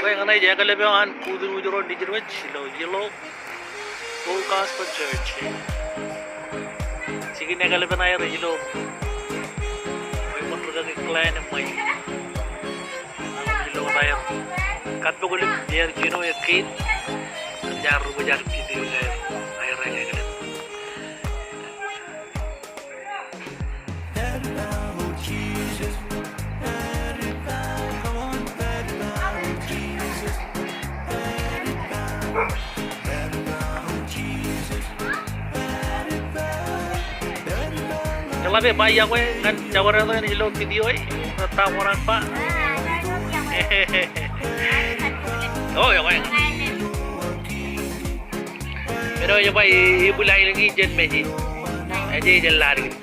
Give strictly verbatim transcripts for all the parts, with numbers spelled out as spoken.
Bwe ñan ej eklep eo an kūtūtū ro nejin wōj ilo Yellow Full Gospel Church. Jikin eklep ṇe aer ilo, bwe ṃōn ri kaki clan e ṃae. Ilo aer kappok ilo aer jino e kid. Jaar ri bwe jaar kid eo aer, aer eklep. Eḷap e ba iọkwe ñan jabdewōt eṇ ilo video e, ta ṃōṇōṇō ba. O, iọkwe. Pero ej ba e, e bwil aelōñ in jān Mājej. Ej, ej ladik.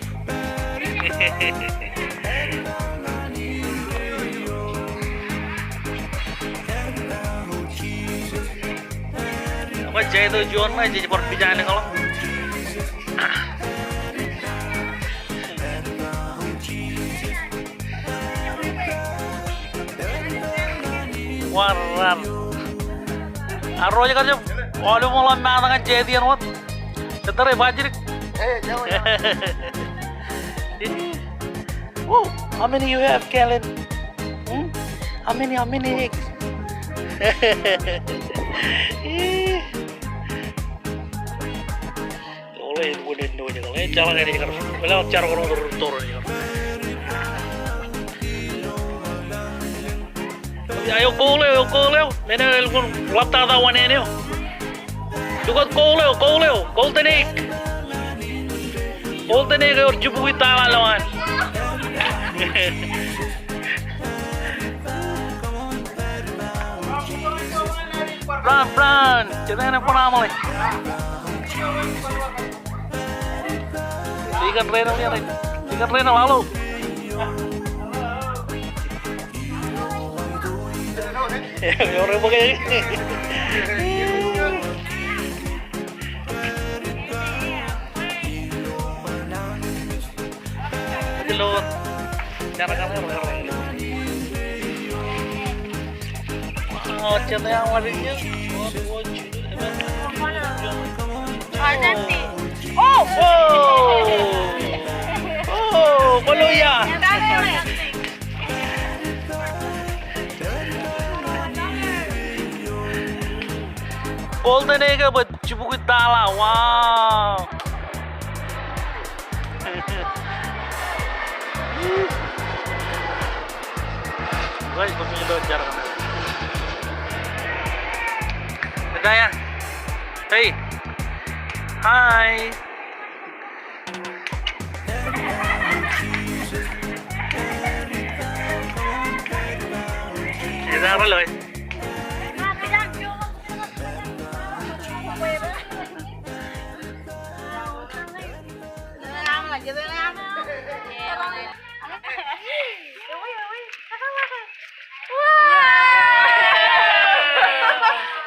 Ekwe, jej ito juon ṇe, jej bar pija ālikin ḷọk. Warrar. Arro ej kajjitōk aolep ṃool eo maat ñan jet iien wōt. Jete rej bajjek. Hey, jawōj. Woo, how many you have, Kellen? Hmm? How many, how many eggs? Ole, en wōn en wōn en, e, jeḷā ke ej kar, jeḷā jar ko ro ro ro ro ro. Eo, goal eo, goal eo. Men eo elukkuun ḷaptata wōṇāān eo. Jukot goal eo, goal eo, Golden Egg. Golden Egg eo ej jibukwi tala lowaan. Bran, Bran, jete ṇe bōd aṃle. Ikōn reno, ikōn reno, ḷaḷo. Ewōr bōke. Ilo jar kaṇ eo. Wow, jete aṃ ḷaddik. Oh! Oh! Oh! Hallelujah! Golden Egg eo bwe jibukwi tala, wow. Guys, kōmij lo jar kaṇ. Hey. Hi. Ej jar ḷọk.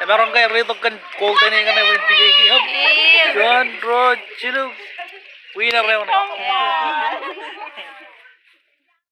Emaroñ ke reitok kōn Golden Egg ṇe bwe en pija e ki hap. Juon, ruo, jilu. Winner eo ṇe.